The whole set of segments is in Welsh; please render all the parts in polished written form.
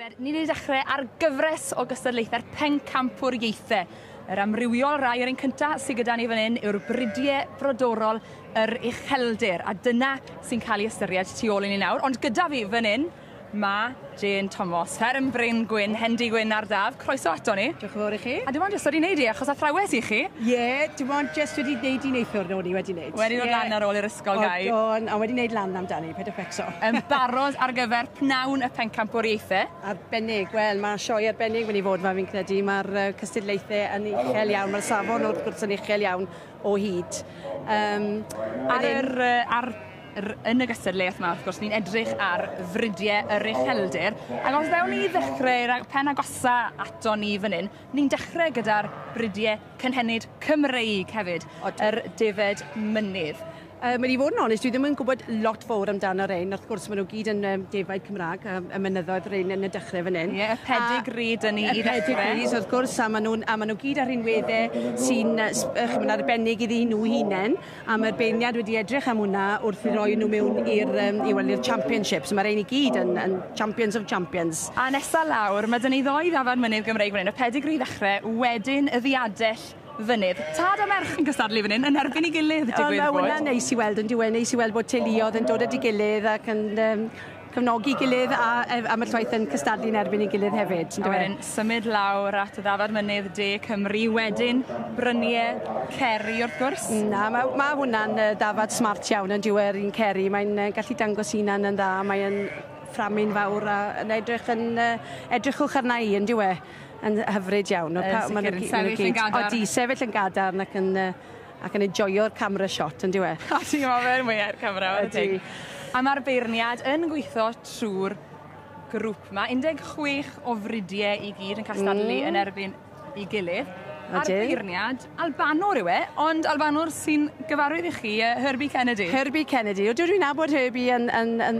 Ni wedi dechrau ar gyfres o gystadlaethau'r pencampwriaethau. Yr amrywiol rai, yr un cyntaf sydd gyda ni fan hyn yw'r bridiau brodorol yr ucheldir, a dyna sy'n cael ei ystyried tu ôl i ni nawr. Ond gyda fi fan hyn, mae Jane Thomas, Fferm Bryn Gwyn, Hendy Gwyn ar Daf. Croeso ato ni. Diolch yn fawr i chi. A dim ond jyst wedi wneud i, achos athrawes i chi. Ie, yeah, dim ond jyst wedi wneud i neithiwr nhw ni wedi wneud. Wedi dod lan ar ôl i'r ysgol gau. O, a wedi wneud lan amdani, paid â becso. Yn barod ar gyfer pnawn y pencampwriaethau. Arbennig, wel, mae sioe arbennig mynd i fod fa fi'n credu. Mae'r cystadlaethau yn uchel iawn, mae'r safon wrth gwrs yn uchel iawn o hyd. Ar yr, ar yn y gystadleuaeth yma, wrth gwrs, ni'n edrych ar fridiau yr ucheldir. Ac os ddewn ni ddechrau pen agosa ato ni fan hyn, ni'n dechrau gyda'r bridiau cynhenid Cymreig hefyd, yr defed mynydd. Mynd i fod yn onest, dwi ddim yn gwybod lot fawr amdano rein. Wrth gwrs, maen nhw gyd yn defaid Cymraeg, y mynyddoedd rein yn y dechrau fan hyn. Ie, y pedigri dyn ni i ddechrau. Y pedigris, wrth gwrs, a maen nhw gyd ar rinweddau sy'n arbennig iddyn nhw hunain. A mae'r beirniad wedi edrych am hwnna wrth i roi nhw mewn i'r championships. Mae rein i gyd yn champions of champions. A nesa lawr, mae dyn ni ddoi ddafad mynydd Gymreig fan hyn, y pedigri i ddechrau, wedyn y ddiadell fynydd. Tad a merch yn cystadlu fan hyn, yn erbyn ei gilydd, digwydd bod. Mae hwnna'n neis i weld, yn diwedd, neis i weld bod teuluoedd yn dod at ei gilydd ac yn cefnogi gilydd a mae'r llwaith yn cystadlu yn erbyn ei gilydd hefyd. A wedyn symud lawr at y ddafad mynydd De Cymru, wedyn bryniau Ceri wrth gwrs. Na, mae hwnna'n ddafad smart iawn yn diwedd un Ceri. Mae'n gallu dangos hunan yn dda, mae'n fframyn fawr a yn edrych yn edrychwch arna i yn diwedd. Yn hyfryd iawn. Yn sefyll yn gadarn. Odi, sefyll yn gadarn ac yn enjoyo'r camera shot, yn diwedd. A ti'n gwybod fe'n mwya'r camera, ydy. A mae'r beirniad yn gweithio trwy'r grŵp yma. 16 o fridiau i gyd yn cystadlu yn erbyn ei gilydd. A'r beirniad, Albanwr yw e, ond Albanwr sy'n gyfarwydd i chi, Herbie Kennedy. Herbie Kennedy. Dwi'n nabod Herbie yn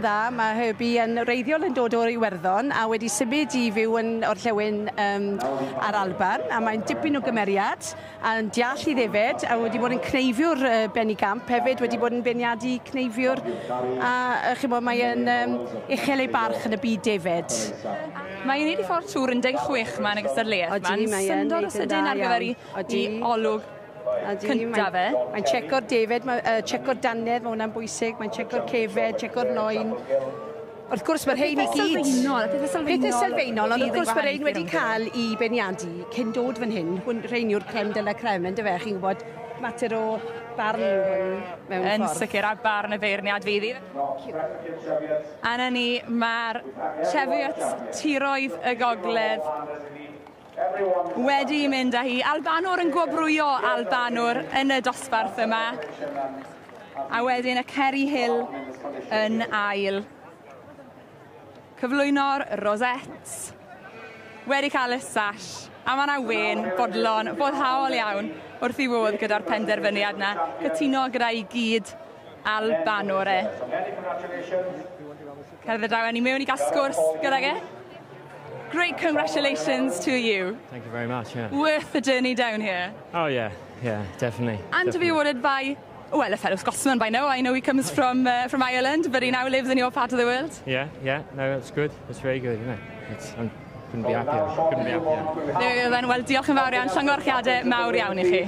dda. Mae Herbie yn wreiddiol yn dod o'r Iwerddon a wedi symud i fyw yn orllewin ar Alban. A mae'n dipyn o gymeriad, a'n deall i ddefed, a wedi bod yn cneifiwr benigamp hefyd, wedi bod yn beirniadu cneifiwr. A chimod, mae'n uchel ei barch yn y byd defed. Mae'n neud i ffordd trwy'r 16 yma yn y gystadleuaeth. Mae'n syndod o sydyn ar gyfer i olwg cyntaf fe. Mae'n checo'r defed, checo'r dannedd, mae hwnna'n bwysig, mae'n checo'r cefed, checo'r loin. Wrth gwrs, mae'r rhain i gyd... Pethau sylfaenol, ond wrth gwrs mae'r rhain wedi cael ei beirniadu cyn dod fan hyn. Rhain yw'r creme de la creme, yndyfe? Chi'n gwybod, mater o barn yw hwn mewn ffordd. Yn sicr, a barn y feirniad fydd i. A na ni, mae'r Cheviot Tiroedd y Gogledd wedi mynd â hi. Albanwr yn gwobrwyo Albanwr yn y dosbarth yma. A wedyn y Kerry Hill yn ail. Cyflwyno'r Rosettes. Wedi cael y sash. A mae yna wen bodlon, boddhaol iawn wrth i fod gyda'r penderfyniad yna. Cytuno gyda'i gyd Albanwr e. Cerdded draw ni mewn i gael sgwrs gydag e. Great congratulations to you. Thank you very much, yeah. Worth the journey down here. Oh yeah, yeah, definitely. And to be awarded by, well, a fellow Scotsman by now. I know he comes from Ireland, but he now lives in your part of the world. Yeah, yeah, no, that's good. That's very good, isn't it? I couldn't be happier. Couldn't be happier. There we go then. Wel, diolch yn fawr iawn. Llongyfarchiadau mawr iawn i chi.